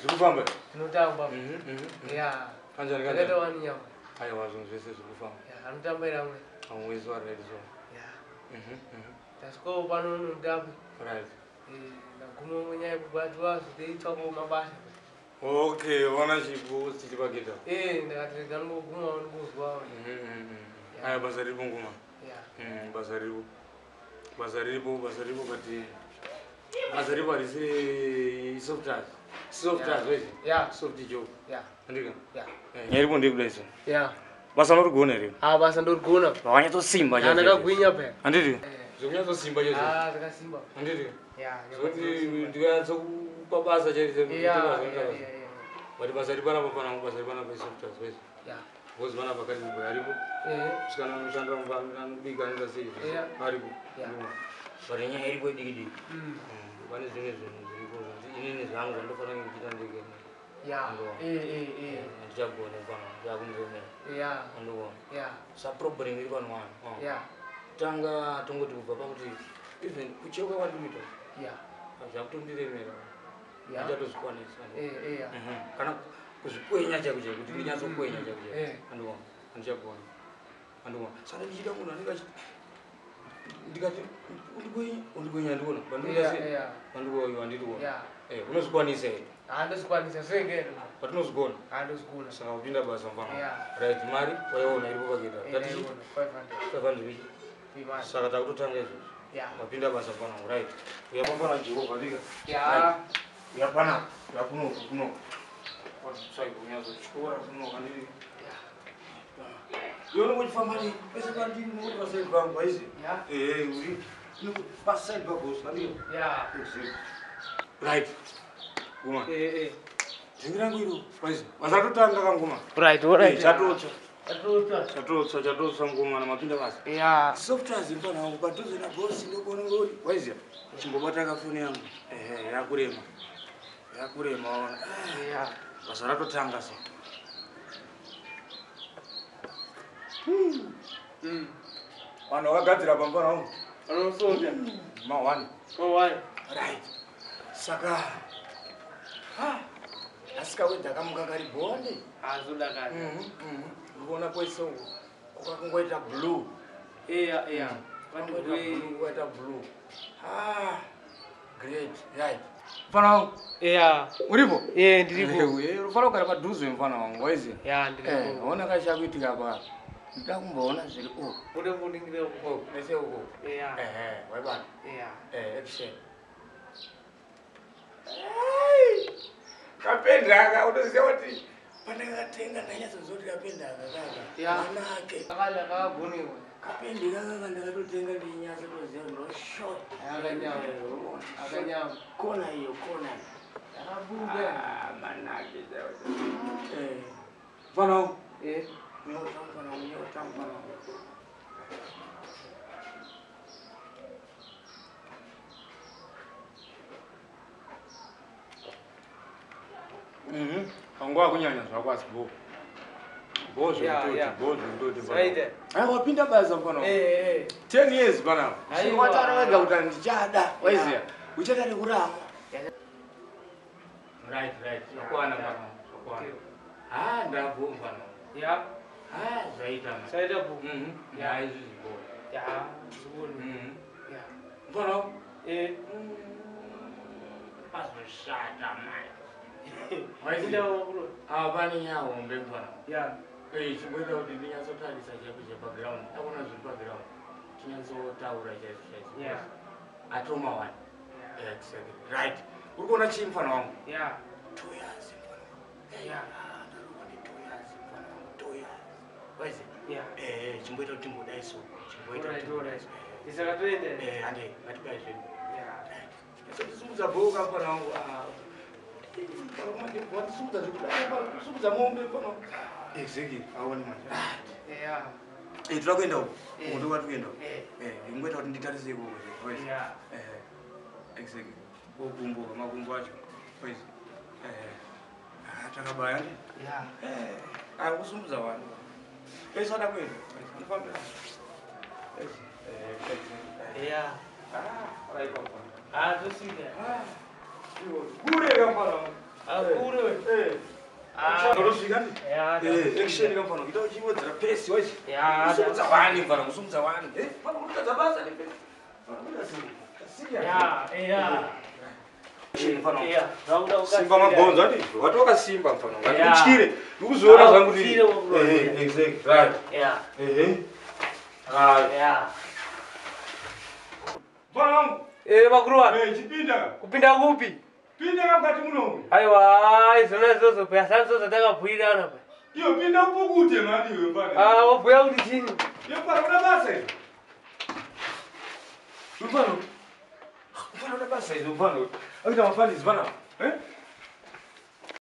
Zvikufamba? Tinotamba. Yeah. Kanjani Ndakaita kanjani? wani nyama. Aiwa zvinhu zvese zvikufamba. Yeah, anotamba ira amwe. Amwe wese wari right so. Yeah. Mhm. Tasvikawo pano nomutambo. Right. Ndaguma munyaya yekubatwa zvotoitsvakawo mabasa. Okay, wana chipo tichipakita. Ndakati rega ndingogumawo ndingozwawo. Mhm. Aya basa riripo ngoma. Yeah. Basa riripo. Basa riripo, basa riripo but basa riripo harisi soft touch. Soft touch wezi. Yeah. Soft job. Yeah. Andika. Yeah. Nyaya iripo ndeyekudai so. Yeah. Basa unorigona here? Ah, basa ndorigona. Wakanyatsosimba Yeah, ndakagwinya peya. Handiti? Eh. Zvekunyatsosimba chaizvo. Ah, zvakasimba. Handiti? Yeah. Zvekuti ndikanyatsokupa basa chaizvo. Yeah, yeah, yeah, yeah. But basa riri panapa panapa basa riri panapa isoft touch wezi. Yeah. Because panapa kari aripo. Musikana anoshanda mumba anobika anoita sei Yeah. aripo. Yeah. But nyaya iripo idiki diki. Pane zvimwe zvinhu zviripo zvekuti inini zvangu zvandofanira kunge ndichiita ndege. Yeah. Handichagoni mfana, zvakundiremera. Yeah. Andikuona. Yeah. Sa problem iri pano wani. Yeah. Tanga tongoti kubva pakuti even kucheuka kwandikuita Yeah. zvakutondiremera. Yeah. Handichatozvikwanisa. Yeah. Kana kuzvikwenya chaiko chaiko kuti ndinyatsokwenya chaiko chaiko. Andikuona. Handichagona. Andikuona. Saka ndichida munhu anenge achiti ndikati undikwenya undikwenya andikuona. Pandikuita sei? Yeah. Pandikuona handikuona. Yeah. Unozvikwanisa here? Handozvikwanisa zvengero. Patinozvigona. Handozvigona. Saka kupinda basa mfana. Yeah. Right, mari waiona iripo paketa. Tati 500. 500 ichi. Imani. Saka takutotanga izvozvo. Yeah. Wapinda basa mfana wangu, right. Uya pafana Jehovha vika. Yeah. Right. Uya panapa, uya kunoku kunoku. Watsai kunyatsotyora kunoku handiti. Yeah. Iwe unongochifamba nei pese pandiri unongoti paside pangu haizi. Yeah. Uri paside pako handiti. Yeah. Exactly. Right. Guma. Dzingi rangu iro waizi. Vasatotanga kangoma. Right, all right. Chatotsva. Chatotsva. Chatotsva, chatotsva ngoma namapinda basa. Yeah. Soft as mfana wangu padhuze nabosi ndokuona ngori. Waiziya. Chimbobata kafoni yangu. Ehe, yakurema. Yakurema waona. Yeah. Basa ratotanga so. Vanhu vakagadzira pamfana wangu. Anosoja. Ma one. Ma one. Right. Saka asikawedza kamuka kari bonde. Azodakadza. Ndikuona kwese uko kukakungoita blue. Yeah, yeah. Kukaita blue. Ah, great. Right. Mfana wangu. Yeah. Uripo? Ndiripo. Unofana kugara padhuze mfana wangu, waiziya? Yeah, ndiripo. Ona kachakuitika apa. Ndoda kumboona zviri uko. Ude kuningira uko. Nese uko. Yeah. Waibata. Yeah. Action. Kapenda aka unoziva kuti pandakatenga ndanyatsoziva kuti kapenda aka kaka manake. Akala kakagoniwa. Kapendi kaka ndakatotenga ndichinyatsotoziva kuti ndo short. Akanyama. Akanyama. Kona iyo kona. Akabuda. Manake. Mfana wangu. Nyota mfana wangu, nyota mfana wangu. Panguva kunyanya zvako asi bho. Bho zvekutoti, bho zvekutoti. Zvaita. Aiwa wapinda basa mfana wangu. 10 years panapa. Aiwa. Wataura wega kuti handichada, waiziya. Uchada nekurama. Right, right. Zvakwana mfana wangu, zvakwana. Ah, ndabho mfana wangu. Yeah. Ah, zvaita mani. Zvaita bho. Yeah, izvi zvibho. Yeah, zvibho. Yeah. Mfana wangu. Pazoshata mani. Pane nyaya hombe mfana. Yeah. Chimboita kuti ndinyatsotarisa chaiko chepaground. Akuna zviri paground. Tinyatsotaura chaizvo chaizvo. Yeah. Atoma one. Exactly. Right. Uri kuona chii mfana wangu? Yeah. 2 years mfana wangu. Yeah. Ndarohwa ne 2 years mfana wangu. 2 years. Waizi? Yeah. Chimboita kuti timbodai so. Chimboita kuti Alright, alright. Saka toenda. Hande ngatibaye zvedu. Sandisumudza bhoka mfana wangu. Wandisumudza zvekuda mombe pano. Exactly. Aone manje. Yeah. Toda kuenda uko. Uko ndo kuenda uko. Ingoita kuti nditarise ikoko. Yeah. Exactly. Okumbo makumbo acho. Wezi. Takabaya ndi. Yeah. Akusumudza vanhu. Esada kuenda. Anofambira. Yeah. Right papa. Tosvika. Kure kamfana. Kure. Unosvika ndi? Yeah. Action kamfana. Ita uchiwedzera pace wezi. Yeah. Kusumudza wani mfana, kusumudza wani. Pano unotadza basa ne pace. Yeah, yeah. Mfana. Yeah. Zvakuda kukasira. Simba mabhonzo andi wati wakasimba mfana. Yeah. Ngatityire. Ndikuzoona zvangu kuti. Utyire bro. Exactly. Right. Yeah. Right. Yeah. Mfana wangu. Vakuru Chipinda. Kupinda kupi? Pinda mukati munomu. Aiwa, izvona izvozvo peya sandiso zvatakabhuirana pa. Iyo pinda upukute mani iwe mfana. Wabhuya kuti chini? Iyo mfana una basa iri. Mfana. Mfana una basa iri mfana. Akuita mafanizi mfana.